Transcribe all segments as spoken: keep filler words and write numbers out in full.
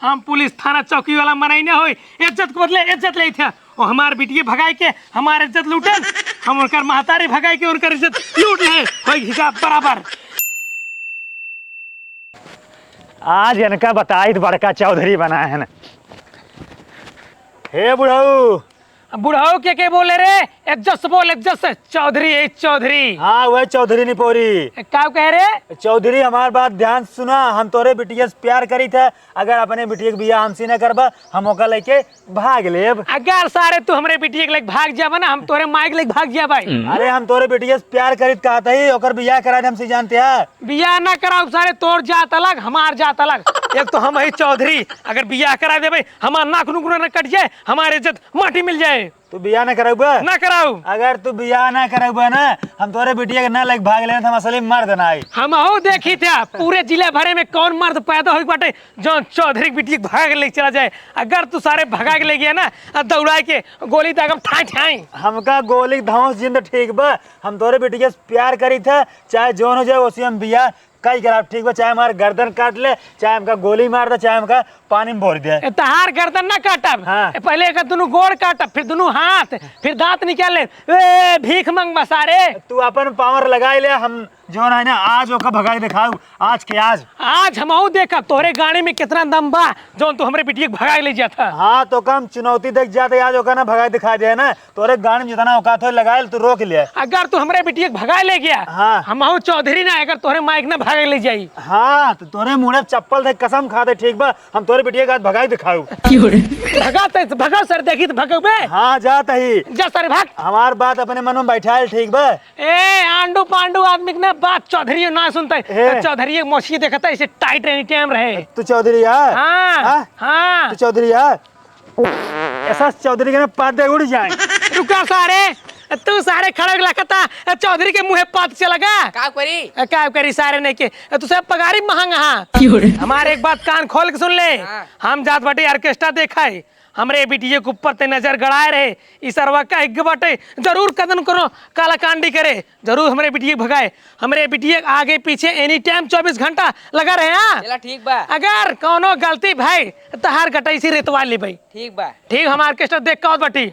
हम पुलिस थाना चौकी वाला मनई न होई, इज्जत के बदले इज्जत लेत ह। ओ हमार बिटिया भगाई के हमार इज्जत लूटन, हम उनकर महतारी भगाई के उनकर इज्जत लूट ले, होई हिसाब बराबर। आज इनका बताई त बड़का चौधरी बना है न। हे बुढ़ऊ। बुढ़ऊ के के बोले रे? इज्जत से बोल, इज्जत से। चौधरी है, चौधरी। हाँ, वह चौधरी निपोरी। ए, का कह रे? चौधरी, हमार बात ध्यान से सुना, हम तोरे बिटिया से प्यार करी थे, अगर अपने बिटिया के बियाह हमसे न करबा, हम ओका लेके भाग लेब। अगर सारे तू हमरे बिटिया के लेके भाग जाबा ना, हम तोरे माई के लेके भाग जाबा। अरे, हम तोरे बिटिया से प्यार करी थे कहत ही, ओकर बियाह करा दे हमसे, जानते हैं? बियाह ना कराउब सारे, तोर जात अलग, हमार जात अलग। एक तो हम ही चौधरी, अगर बियाह करा देबे, हमार नाक नुकरा न कट जाए, हमार इज्जत माटी मिल जाए। तू बियाह ना कराउबे? ना कराउब। अगर तू बियाह ना कराउबे ना, हम तोरे बिटिया के ना लेके भाग लेना, हम असली मर्द ना आई। हमहू देखी थे, पूरे जिला भरे में कौन मर्द पैदा होई बाटे, जौन चौधरी के बिटिया के भाग लेके चला जाए। अगर तू सारे भगा के ले गया ना, आ दौड़ा के गोली दागब ठाई ठाई। हमका गोली धौंस जिंद ठीक बा, हम तोरे बिटिया से प्यार करी थे, चाहे जौन हो जाए, ओसे हम बियाह कई कराब, ठीक बा, चाहे हमार गर्दन काट ले, चाहे हमका गोली मार दे, चाहे हमका पानी में भोर दे। ए, तहार गर्दन ना काटब। हाँ। ए, पहले एकर दुनू गोड़ काटब, फिर दुनू हाथ, फिर दांत निकाल ले। ए, भीख मंगबा सारे। तू अपन पावर लगाई ले, हम जौन है ना, आज ओका भगाई दिखाऊ, आज के आज। आज हमहू देखब तोहरे गाड़ी में कितना दम बा, जौन तू हमरे बिटिया के भगाई ले जात ह। हाँ, तो कम चुनौती देख जाते, आज ओका ना भगाई दिखा दे ना। तोरे गाड़ी में जितना औकात हो लगाए, तू रोक ले। अगर तू हमरे बिटिया के भगाए ले गया, हाँ। हमहू चौधरी ना, अगर तोहरे माइक ना भगाए ले जाई। हाँ, तो तोरे मुड़े चप्पल दे, कसम खा दे, ठीक बा? हम तोरे बिटिया के आज भगाई दिखाऊ। भगा ते, भगा सर, देखी तो भगबे। हाँ, जात ही। जा सर, भाग। हमार बात अपने मन में बैठाए, ठीक बा? ए, आंडू पांडू आदमी के ना बात चौधरी ना सुनते। ए। तो चौधरी एक मौसी देखता, ऐसे टाइट रहनी टाइम रहे। तू चौधरी है? हाँ, हाँ? हाँ। तू चौधरी है? ऐसा चौधरी के ना पादे उड़ जाए। रुका सारे, तू सारे खड़ा होके लखता, चौधरी के मुंहे पाद चला गा। का करी? ए, का करी सारे नहीं के, तू सब पगारी महंगा हाँ। क्यों रे? हमारे एक बात कान खोल के सुन ले। हाँ। हम जात बाटे ऑर्केस्ट्रा देखा है, हमरे बिटिये के ऊपर ते नजर गड़ाए रहे, ई सरवा कह के बाटे, जरूर कदन कोनो कालाकांडी करे। जरूर हमरे बिटिया के भगाए, हमरे बिटिया के आगे पीछे एनी टाइम चौबीस घंटा लगा रहे, हाँ? चला ठीक बा। अगर कौनो गलती भई, तहार गटैसी रेतवा लेबे। ठीक बा। ठीक, हमार ऑर्केस्ट्रा देख के आवत बाटी।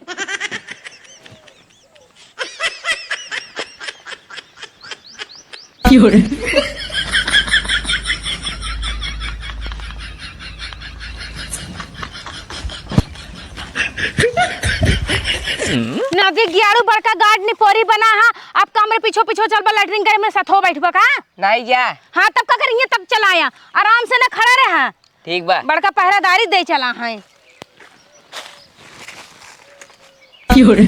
क्यों रे? नदी गियारू बड़का गार्ड निपोरी बना हा, अब का हमरे पीछो पीछो चलबा, लैट्रिन करे में सथो बैठबा का? नहीं जा। हाँ, तब का करिए, तब चलाया, आराम से ना खड़ा रहा। ठीक बा। बड़का पहरादारी दे चला है। क्यों रे?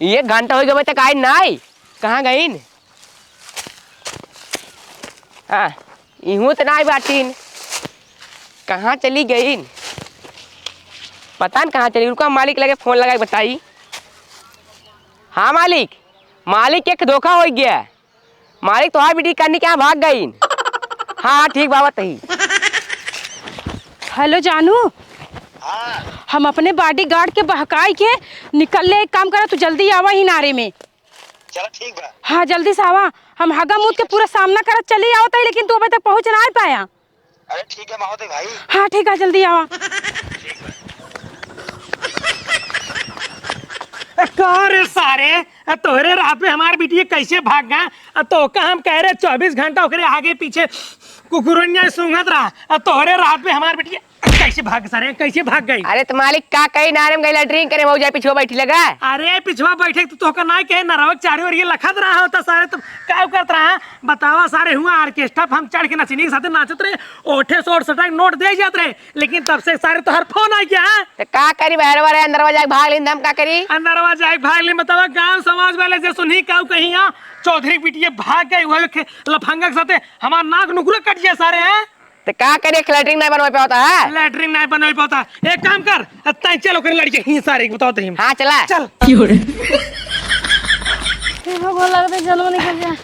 एक घंटा हो गया, अबे तक आई नाई। कहाँ गईन? हाँ, इहूँ त नाई बाटीन। कहाँ चली गईन? पता न कहाँ चली। रुका, मालिक लगे फोन लगाई, बताई। हाँ मालिक, मालिक के धोखा हो गया। मालिक तोहार बिटिया के यहाँ भाग गईन। हाँ, हाँ, ठीक बाबा तही। हेलो जानू, हम अपने बॉडीगार्ड के बहकाई के निकल ले। एक काम करा, तू जल्दी आवा ही नारे में। चला ठीक बा। हाँ, जल्दी से आवा। हम हगा मूत के पूरा सामना करत चली आवत है, लेकिन तू अबे तक पहुँच ना पाया। अरे ठीक है, माहौते भाई। हाँ, ठीक है, जल्दी आवा। ए, का रे सारे, ए, तोहरे रात में हमार बिटिया कैसे भाग गा? ए, तो का हम कह रहे चौबीस घंटा ओकरे आगे पीछे कुकुरनिया सूंघत रहा। ए, तोहरे रात में हमार बिटिया कैसे भाग, सारे, कैसे भाग गई? अरे तो मालिक का कही, नारे में गई लैट्रिन करे, मौजा पिछुआ बैठी लगा। अरे पिछुआ बैठे तो तोहका ना कहे, नरवक चारों ओर ये लखत रहा होता सारे, तुम का करत रहा? बतावा सारे, हुआ ऑर्केस्ट्रा पे हम चढ़ के नचनी के साथे नाचत रहे, ओठे से ओठ सटा के नोट दे जात रहे, लेकिन तब से सारे तोहर फोन आ गया। तो का करी, बहरवा रहे, अंदरवा जाके भाग लीन, हम का करी? अंदरवा जाके भाग लीन, बतावा, गांव समाज वाले जे सुनही काऊ कही, हाँ, चौधरी के बिटिया भाग गई, वही खे-, लफंगा के साथे हमार नाक नुकरा कट गया सारे, हैं? तो का करी, एक लैट्रिन नहीं बनवा पाता है। लैट्रिन नहीं बनवा पाता। एक काम कर, तैं चल ओकरे लड़के ही सारे के बताओ तो हम। हाँ, चला। चल। क्यों रे? हो गो लगते जन्म निकल जा।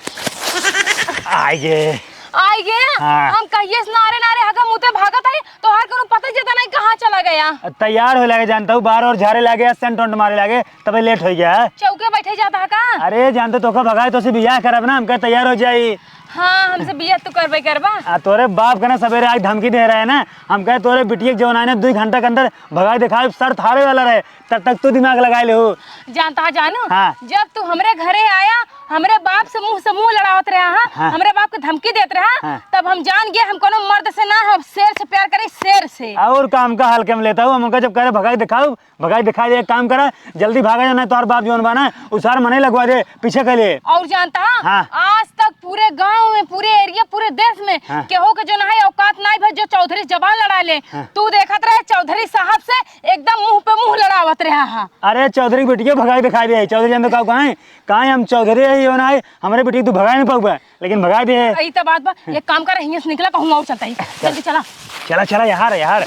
आइए। आई गे? हाँ। हम कहिए से नारे नारे हगा मुते भागत है, तोहार कोनो पता जता नहीं कहाँ चला गया। तैयार होए लागे जानता हूँ, बार और झारे लागे, सेंट वेंट मारे लागे, तबे लेट होइ गया। चौके बैठे जाता है का? अरे जानते तो का भगाए तो से बियाह करब ना, हमका तैयार होइ जाई। हाँ, हमसे बियाह तू करबे करबा। आ तोरे बाप का ना सवेरे आके धमकी दे रहे हैं ना, हम कहे तोरे बिटिया के जवन आए ना दो घंटा के अंदर भगाए दिखाए, शर्त हारे वाला रहे, तब तक तू दिमाग लगाए ले हो। जानता है जानू, हाँ। जब तू हमरे घरे आया, हमरे बाप से मुंह से मुंह लड़ावत रहा, हाँ, हाँ। हमरे बाप के धमकी देत रहा, हाँ। तब हम जान गए हम कोनो मर्द से ना, हम शेर से प्यार करी, शेर से। और काम का हल्के में लेता हूँ, हम उनका जब करे भगाई दिखाओ, भगाई दिखा दे, एक काम करा, जल्दी भागा जाना, तोहर बाप जौन बा ना, उसार मने लगवा दे, पीछे के लिए। और जानता है, हाँ। आज तक पूरे गांव में, पूरे एरिया, पूरे देश में हाँ। केहू के जो ना है औकात नहीं भाई जो चौधरी जबान लड़ा ले। हाँ। तू देखत रहे चौधरी साहब से एकदम मुंह पे मुंह लड़ावत रहा है। अरे चौधरी के बिटिया भगाई दिखाई दे, चौधरी जान तो का कहें, कहें हम चौधरी है, यो ना है, हमरे बिटिया तू भगाई नहीं पाऊबा, लेकिन भगाई दे है। यही तो बात बा, एक काम कर, हियां से निकला, कहूँ और चलता ही, जल्दी चला। चला, चला, यहाँ रह, यहाँ रह।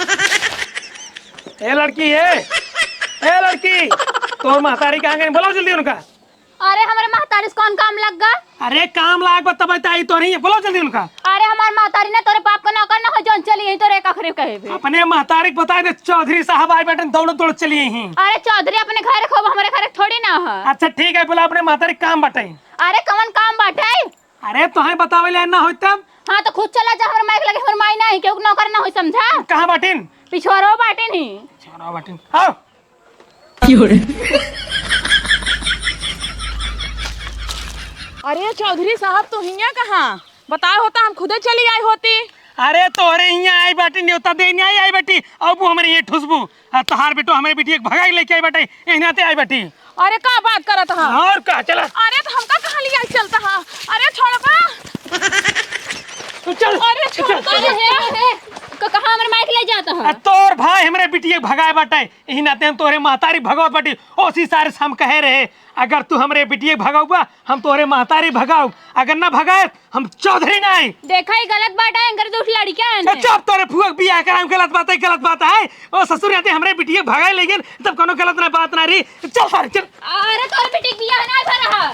ए लड़की, ए, ए लड़की, तोर महतारी कहाँ गई? बोलाओ जल्दी उनका। अरे, हमरे महतारी से कौन काम लग गा? अरे, काम लाग बा तब आई तो रही है, बोलाओ जल्दी उनका। अरे, हमार महतारी ना तोरे बाप का नौकर ना हो, जौन चली यही तोरे एक अखरे कहे बे। अपने महतारी के बताए दे, चौधरी साहब आए बैठे, दौड़त दौड़त चली आई हैं। अरे, चौधरी अपने घरे खूब, हमरे घरे थोड़ी ना है। अच्छा, ठीक है, बोला अपने महतारी काम बाटे। अरे, कौन काम बाटे? अरे, तोहे बतावे ले ना होई तब? हाँ, तो खुद चला जा, हमर माई के लगे, हमर माई ना है, केहू के नौकर ना होई, समझा? कहाँ बाटिन? पिछवारो बाटिन ही। पिछवारो बाटिन। आओ। अरे चौधरी साहब, तू हियां कहाँ? बताए होता, हम खुदे चली आई होती। अरे तोहरे हियां आई बाटी, न्योता देने आई, आई बाटी, अब वो हमरे ये ठुसबू। आ तोहार बेटो हमरे बिटिया के भगाई लेके आई बाटे, यही नाते आई बाटी। अरे का बात करत हा? और का, चला। अरे तो हमका कहाँ लिया चलता हा? अरे छोड़बा। तू चल, अरे तू छोड़ चल। दो। अरे हे, हे, हे, क-, कहाँ हमरे माइक ले जाता हा? आ तोर भाई हमरे बिटिया के भगाए बाटे, यही नाते हम तोहरे महतारी भगवत बाटी। ओसी सारे से हम कहे रहे, अगर तू हमरे बिटिया के भगाउबा, हम तोहरे महतारी भगाउब, अगर ना भगाए, हम चौधरी नाई। देखा, ई गलत बात है, इनकर दोस्त लड़कियां हैं। ए, चुप, तोरे फुआ के बियाह कराए में गलत बात है, गलत बात है। ओ ससुर, यहाँ ते हमरे बिटिया भगाए ले गए, तब कोनो गलत ना बात ना रही। चल सारे, चल। अरे, तोरे बेटी के बियाह ना भरा है।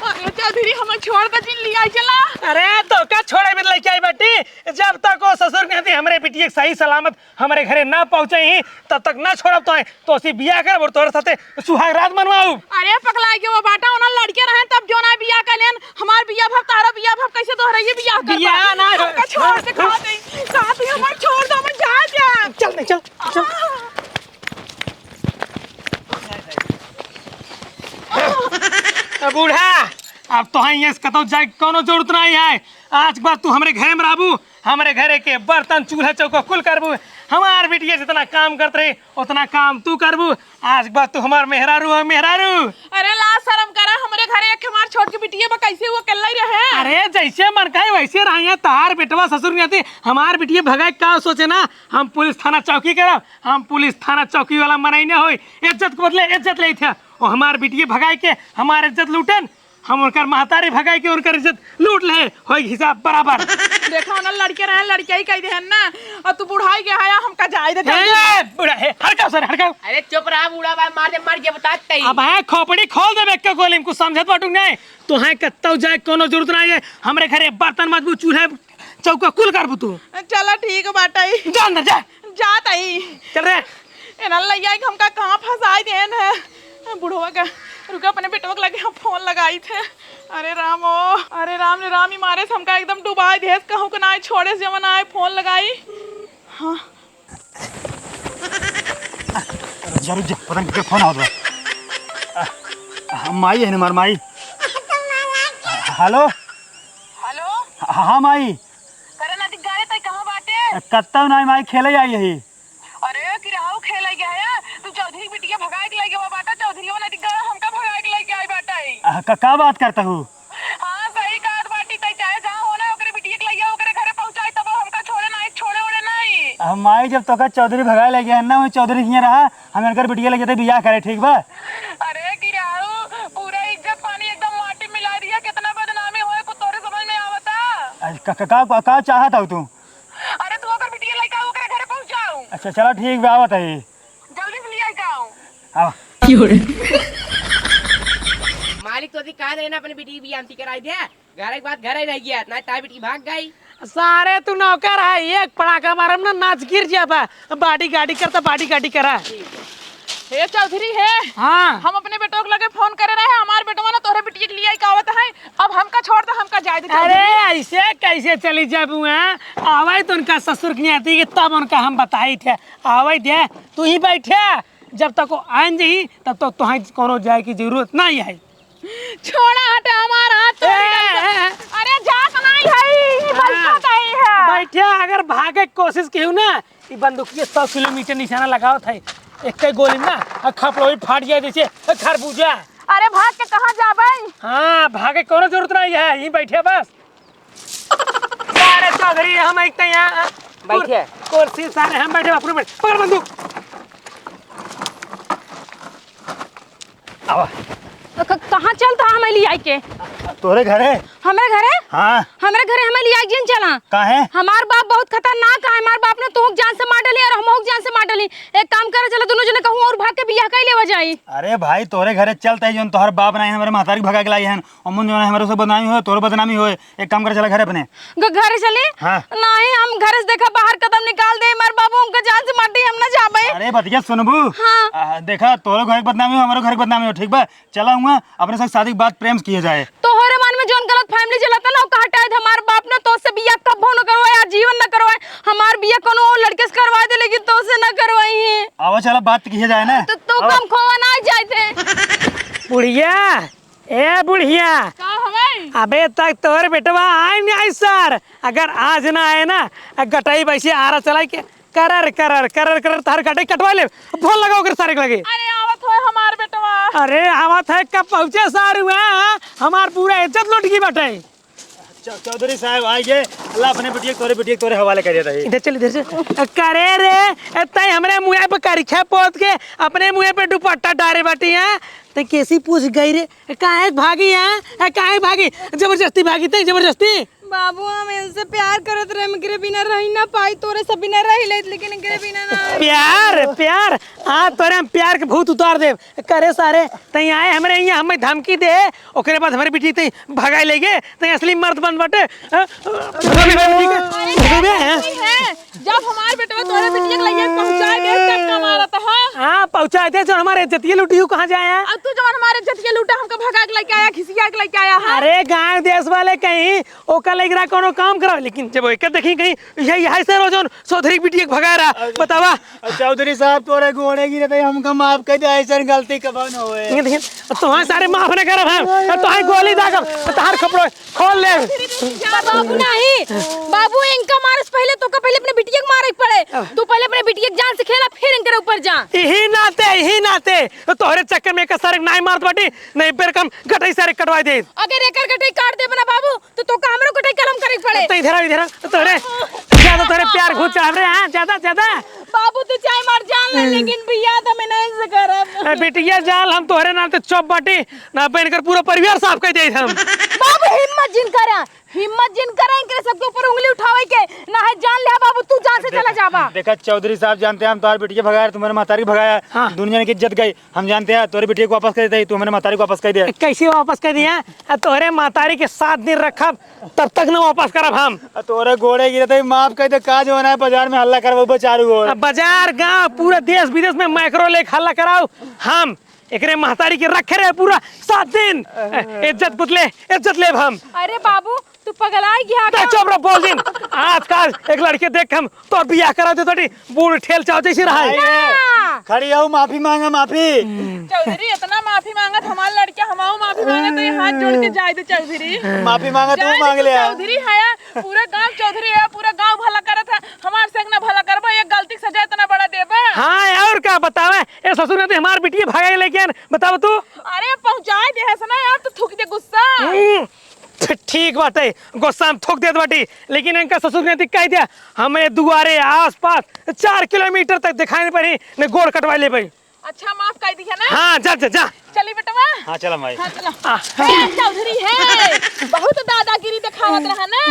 अरे, चौधरी, हमें छोड़ दे, जिन लिया चला। अरे, तो का छोड़े में लेके आई बाटी? जब तक वो ससुर के यहाँ ते हमरे बिटिया के सही सलामत हमरे घरे ना पहुँचे ही, तब तक ना छोड़ब तोहे। तोसी बियाह करब और तोरे साथे सुहाग रात मनवाउब। अरे पगला के वो बाटा, ओना लड़के रहे तब जो ना बियाह कर लेन, हमार बियाह भब, तारा बियाह भब, कैसे दोहराइए बियाह कर बियाह पा? ना हो। हमका छोड़ दे, कहा दे, कहा दे, हमार छोड़ दो, मैं जा जा। चल नहीं, चल, चल। आ। ए बूढ़ा, अब तोहे यहाँ से कतौ जाए के कौनो जरूरत नहीं है। आज के बाद तू हमरे घरे में रहबू, हमरे घरे के बर्तन, चूल्हा, चौका कुल करबू। हमार बिटिया जितना काम करत रही, उतना काम तू करबू। आज के बाद तू हमार मेहरारू है, मेहरारू। अरे लाज शरम करा, हमरे घरे एक हमार छोट के बिटिया बा, कैसे वो अकेला ही रहे? अरे जैसे मन कहे वैसे रहे, तार बेटवा ससुर नहीं आती। हमार बिटिया भगाए का सोचे ना, हम पुलिस थाना चौकी करब, हम पुलिस थाना चौकी वाला मनई ना होई। इज्जत के बदले इज्जत लेत है, और हमार बिटिया भगाए के हमार इज्जत लूटेन, हम उनकर महतारी भगाई के उनकर इज्जत लूट ले, होई हिसाब बराबर। देखा ना, लड़के रहे, लड़किया ही कह देहन ना, और तू बुढ़ाई के आया, हमका जाए दे जल्दी। ए, बूढ़ा है, हड़काओ सर, हड़काओ। अरे चुप रहा बूढ़ा भाई, मार दे, मार के बता तई। अब है खोपड़ी खोल देबे एक गोली में, कुछ समझत बाटू नहीं। तोहे कत्तौ जाए कोनो जरूरत नहीं है, हमरे घरे बर्तन मजबू, चूल्हे चौका कुल करबू तू। चला ठीक बाटई। जा अंदर जा। जात आई। चल रे। एना लइया के हमका कहाँ फंसाई देन है बुढ़वा का। रुका, अपने बेटवा के लगे हम फोन लगाई थे। अरे राम ओ, अरे राम रे राम, ई मारे से हमका एकदम डुबाई देस, कहूँ के ना छोड़े से जवन आए फोन लगाई। हाँ। रुक जा, रुक जा, पता नहीं के फोन आवत बा। आ, आ, माई है ना, हमार माई। हेलो। हेलो। हाँ, हाँ, माई। करे ना दिग्गारे, तई कहाँ बाटे? कत्ता नाई माई, खेले आई यही। अरे, किराऊ खेले गया है? तू चौधरी बिटिया भगाए के लइके गवा बाटा, चौधरी वाला दिग्गारा हमका भगाए के लइके आई बाटा है। आ, का, का बात करता हूँ? हाँ, सही कहत बाटी, तई चाहे जहाँ हो ना, ओकरे बिटिया के लइया ओकरे घरे पहुँचाई, तब हमका छोड़े ना, छोड़े ओड़े नहीं। आ, माई, जब तोका चौधरी भगाए ले गया है ना, वही चौधरी हियाँ रहा, हम इनकर बिटिया ले जाते बियाह करे, ठीक बा? अरे किराऊ, पूरा इज्जत पानी एकदम माटी मिला दिया, कितना बदनामी होए, कुछ तोरे समझ में आवता? आ, का, का, का, का चाहत हऊ तू? अरे तू ओकर बिटिया लइका ओकरे घरे पहुँचाऊ। अच्छा, चला ठीक बा, आवत है। जल्दी से लिया जाओ। आवा। खाली तोती कहा दे ना अपने बेटी की बियाह हमसे कराई दे। घर के बाद घर ही रह गया, ना तार बेटी भाग गई। सारे तू नौकर है, एक पड़ाका मारम ना, नाच गिर जाबा। बाडी गाडी करता, बाडी गाडी करा। हे चौधरी हे। हाँ। हम अपने बेटवा के लगे फोन करे रहे, हमार बेटवा ना तोहरे बिटिया के लिए का आवत है। अब हमका छोड़ दे, हमका जाए दे अरे चौधरी। ऐसे कैसे चली जाबू हैं? आवे तो उनका ससुर के नाती के तब उनका हम बताई थे। आवे दे, तू ही बैठे, जब तक वो आन जही तब तक तोहाई कोनो जाए की जरूरत नहीं है। छोड़ा हटे हमार हाथ, ए, छोड़ी ए, दे। ए। अरे जात नहीं है, ई हाँ। बैठा कहीं है। बैठे, अगर भागे के कोशिश किहू ना, ई बंदूकिया सौ किलोमीटर निशाना लगावत है, एक ही गोली में ना, आ खपड़ोई फाट जाए जैसे खरबूजा। अरे भाग के कहाँ जाबे? हाँ, भागे के कोनो जरूरत नहीं है, यहीं बैठे बस। सारे चौधरी, हम एक तो यहाँ बैठे। कुर-, कुर्सी सारे हम बैठे, अपने बैठ, पकड़ बंदूक। आवा। क-, कहाँ चलता हमें लियाई के? तोरे घरे। हमरे घरे? हाँ। हमरे घरे हमें लियाई के जिन चला। काहे? हमार बाप बहुत खतरनाक है, हमार बाप ने तोहक जान से मार डाली और हमहू के जान से मार डाली। एक काम करे, चला दोनों जने कहूँ और भाग के बियाह कर लेवा जाई। अरे भाई, तोरे घरे चलता है, जोन तोहर बाप नहीं, हमारे महतारी के भगा के लाई है, अमुन जोन है, हमारे से बदनामी होए, तोरो बदनामी होए। एक काम कर, चला घर अपने। घ-, घर चली? हाँ। नहीं, हम घर से देखा बाहर कदम निकाल दे, हमार बाबू हमका जान से मार दी, हम ना जाबे। अरे बतिया सुनबू? हाँ। आ, देखा, तोरो घर के बदनामी हो, हमारो घर के बदनामी हो, ठीक बा? चला हुआ, अपने सब शादी के बाद प्रेम से किया जाए। तोहरे मन में जोन गलत फहमी चलता ना, ओका हटाए दे। हमार बाप ना तोसे बियाह कब्बो न करवाए, आज जीवन न करवाए। हमार बियाह कोनो और लड़के से करवा दे, लेकिन तोसे न करवाई है। आवा, चला बात किया जाए ना। तो, तो आवा। कम खोवा ना जाए थे। बुढ़िया, ए बुढ़िया। का हवे? अबे तक तोर बेटवा आइ नाहीं सर। अगर आज ना आए ना, गटई बैसे आरा चलाई के करर, करर, करर, करर, तार गटई कटवा ले। फोन लगाओ कर सारे के लगे। अरे आवत होए हमार बेटवा। अरे आवत है, कब पहुँचे सारे हुआ? हमार पूरा इज्जत लुट गई बाटे। चौ-, चौधरी साहब आइए, अल्लाह अपने बिटिया के तोरे, बिटिया के तोरे हवाले कर देता है। इधर चल, इधर से। करे रे, ए, तै हमरे मुँह पे करिखा पोत के अपने मुँह पे दुपट्टा डारे बाटी है। तै कैसी पूछ गई रे? काहे भागी है? ए, काहे भागी? जबरदस्ती भागी तै, जबरदस्ती। बाबू, हम इनसे प्यार करत रहे, हम एकरे बिना रही ना पाई, तोरे सब बिना रही लेत, लेकिन एकरे बिना ना रही। प्यार, प्यार? हाँ, तोरे हम प्यार के भूत उतार देब। करे सारे, तई आए हमरे यहाँ, हमें धमकी दे, ओकरे बाद हमरे बिटिया तई भगाए ले गए, तई असली मर्द बन बाटे। हाँ? भगावे, भगावे, ठीक है? भगावे, हैं? जब हमार बेटवा तोरे बिटिया के लगे पहुँचा दे, तब का मारत है? हाँ, पहुँचा दे, जो हमारे इज्जतिया लूटी, उ कहाँ जाए हैं? अब तू जवन हमारे इज्जतिया लूटा, हमका भगा के लेके आया, घिसिया के लेके आया है। अरे, गाँव देश वाले कहीं ओका लइकरा कोनो काम करावे, लेकिन जब एकर देखी कहीं यही, यही से रोज उन चौधरी के बिटिया के भगा रहा, अच्छा। बतावा। अच्छा, चौधरी साहब, तोरे गोड़े गिरे तो हमका माफ कर दे, ऐसन गलती कबो न होए। ये देखिए, तुम्हारे सारे माफ न करब हम, और तुम्हारे गोली दागब, और तुम्हारे खपड़ो खोल ले। बाबू नहीं, बाबू इनका मारे से पहले तोका पहले अपने बिटिया के मारे के पड़े। तू पहले अपने बिटिया के जान से खेला, फिर इनके ऊपर जा। यही नाते, यही नाते, तो तोहरे चक्कर में एक सारे नाई मारत बाटी, नहीं बेर कम गटई सारे कटवाई दे। अगर एकर गटई काट देबे ना बाबू, तो तोका हमरो कटाई कलम करे के पड़े। तो इधर आ, इधर आ। तो तोरे ज्यादा तोरे प्यार घुस चढ़ावे रे, हाँ, ज्यादा, ज्यादा। बाबू, तू चाहे मार जान ले, हम्म। लेकिन बियाह तो मैं नहीं से करब। ए, बिटिया जान, हम तोहरे नाते चुप बाटी, ना बहन कर पूरा परिवार साफ कर दे हम। बाबू, हिम्मत जिन करा, हिम्मत जिन करा, इनके सबके ऊपर उंगली उठावे के, ना है जान ले बाबू, तू जान से चला जाबा। देखा चौधरी साहब, जानते हैं हम तुम्हारे बिटिया भगा रहे, तुम्हारे महतारी भगाया, हाँ। दुनिया की इज्जत गई। हम जानते हैं, तोरे बिटिया को वापस कर देते ही, तू हमारे महतारी को वापस कर दे। कैसे वापस कर दिया? आ, तोहरे महतारी के सात दिन रखब, तब तक न वापस करब हम। आ, तोरे गोड़े गिरत ही, माफ कर दे, का जो है ना, बाजार में हल्ला करबो चारू ओर। आ, बाजार, गांव, पूरा देश विदेश में माइक्रो लेके हल्ला कराओ हम। एकरे महतारी के रखे रहे पूरा सात दिन। इज्जत बदले, इज्जत लेब हम। अरे बाबू, तू पगलाई गया ते का? चुप रह, बोल दिन। आजकल एक लड़के देख के हम तो बियाह करा दे, तोटी बूढ़ ठेल चाव जैसे रहा है। ना। खड़ी आओ, माफी मांगा, माफी। चौधरी, इतना माफी मांगत हमार लड़का, हमाऊ माफी मांगत, तो ये हाथ जोड़ के जाए दे चौधरी। माफी मांगा, तू जाए दे मांग तू ले। चौधरी है, पूरा गांव चौधरी है, पूरा गांव भला करत है, हमार से ना भला करबा, ये गलती के सजा इतना बड़ा देबा। हाँ, और का बतावे, ए ससुर ने तो हमार बिटिया भगाई लेके आन, बताओ तू। अरे पहुंचाए दे है सना यार, तू थूक दे गुस्सा। हम्म। ठीक बाटे, गुस्सा में थूक देत बाटी, लेकिन इनका ससुर ने कह दिया, हमें दुआरे आसपास चार किलोमीटर तक दिखाई नहीं पड़ी, ने गोड़ कटवा ले भाई। अच्छा, माफ कर दी है ना? हाँ, जा, जा, जा। चली बेटवा। हाँ, चला माई। हाँ, चला। आ। ए, चौधरी है, बहुत दादागिरी दिखावत रहा ना,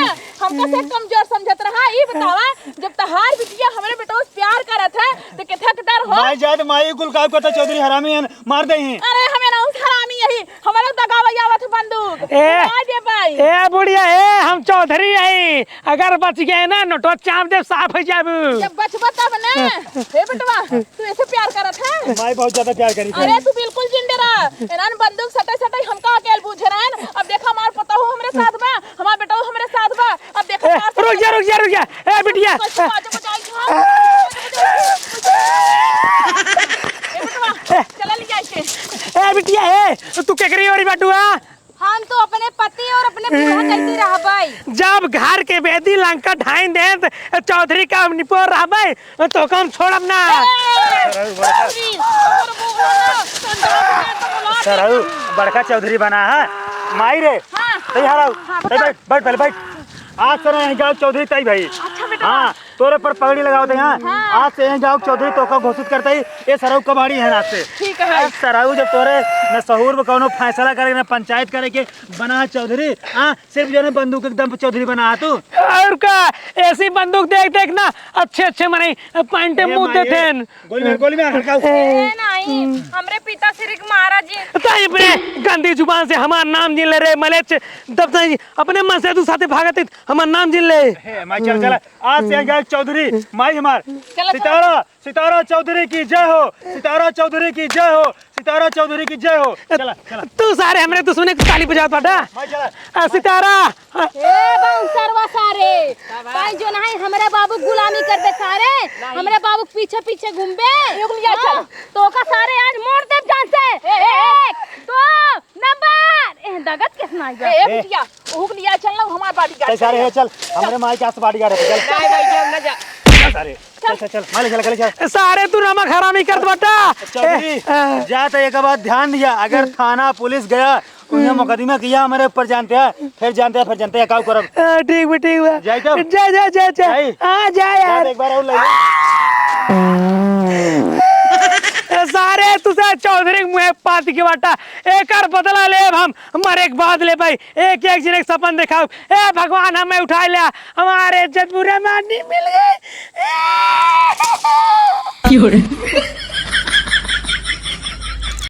हमका से कमजोर समझत रहा। ई बतावा, जब तहार बिटिया हमरे बेटवा से प्यार करत है, तो कितना के डर हो? माई जाए तो माई कुल काम करता, चौधरी हरामी है, मार दे ही। अरे, हमें ना उस हरामी यही, हमारा दगावैया बंदूक। ए, आ दे भाई। ए बुढ़िया, ए, हम चौधरी हई, अगर बच गए ना, नोटवा चाप देब, साफ हो जाबू। जब बचबा तब ना। हे बेटवा, तू ऐसे प्यार करत है? माई बहुत ज्यादा प्यार करी थी। अरे तू बिल्कुल जिंदे रहा। एनान बंदूक सटाई सटाई हमका अकेल बूझे रहन। अब देखा हमार पतोहू हमरे साथ बा, हमार बेटवा हमरे साथ बा। अब देखा ए, हमार रुक जा, रुक जा, रुक जा। ए बिटिया। कैसे बाजे बजाई था? ए बेटवा, चला ले जाए के। ए बिटिया, ए, तू केकरी ओरी बाटू, हाँ? हम तो अपने पति और अपने बूढ़ा चलती रहबै। जब घर के बेदी लंका ढाइन दे, त चौधरी का निपोर रहबै, तो हम छोड़ब ना। ए, चौधरी, तोर बूढ़ा ना, तो सरऊ, बड़का चौधरी बना है। माई रे, हाँ। तै हराऊ, हाँ, तै बता। बैठ, बैठ, पहले बैठ। आज से ना यहीं गाँव चौधरी तई भाई। अच्छा बेटा। हाँ, तोरे पर पगड़ी लगावत है, हाँ। हाँ। आज से यहीं गाँव चौधरी तोका घोषित करत ही, ये सरऊ कबाड़ी है ना आज से। ठीक है। अब सरऊ जब तोरे न सहूर में कौनो फैसला करे, न पंचायत करे के बना चौधरी, हाँ, सिर्फ जो है बंदूक के दम पे चौधरी बना तू। और का, ऐसी बंदूक देख देख ना अच्छे अच्छे मने पैंटे ए मुँह माई, देते हैं। गोली मार, गोली मार, हल्का। ए, नहीं, हमरे पिता श्री के महाराज जी। ताई अपने गंदी जुबान से हमार नाम जिन ले रे मलेच, दब से अपने मन से तू साथे भागत है, हमार नाम जिन ले। हे, माई चल, चल, आज से यहाँ चौधरी, माई हमार। चला, चला। सितारा, सितारा चौधरी की जय हो, सितारा चौधरी की जय हो, सितारा चौधरी की जय हो। चला, चला। तू सारे हमरे दुश्मन के ताली बजावत बाटा। माई चला। आ, सितारा, ए, बाउंसरवा सारे, भाई जो नहीं हमरे बाबू गुलामी करबे सारे, नहीं। हमरे बाबू के पीछे पीछे घूमबे। रुक लिया, हाँ, चल। तोका सारे आज मोड़ देब जान से। ए, ए, ए। एक, दो, नंबर। ए, दगत किस ना ए, ए, ए। बिटिया, रुक लिया, चल ना, हमार bodyguard तै सारे चल। है, चल, हमरे माई के आस bodyguard है, चल। नहीं भाई, हम ना जा। चल सारे, चल, चल, चल, माले चल, चल, चल। सारे तू नमक हरामी करत बाटा। चौधरी, ए, ए। जा तो एक बात ध्यान दिया, अगर थाना पुलिस गया, उन्हें मुकदमा किया हमारे ऊपर जानते हैं, फिर जानते हैं, फिर जानते हैं, काऊ करब। हाँ, ठीक बा, ठीक बा। जाई तब? जा, जा, जा, जा। जाई? हाँ, जा जा यार। तो एक बार और ले ले। ए, सारे तुसे चौधरी के मुँहे पाती के बाटा। एकर बदला लेब हम, मरे के बाद ले भाई। एक एक जने के सपन देखाऊ। ए भगवान, हमें उठाए ले। हमारे इज्जत बुरे में नहीं मिल गए।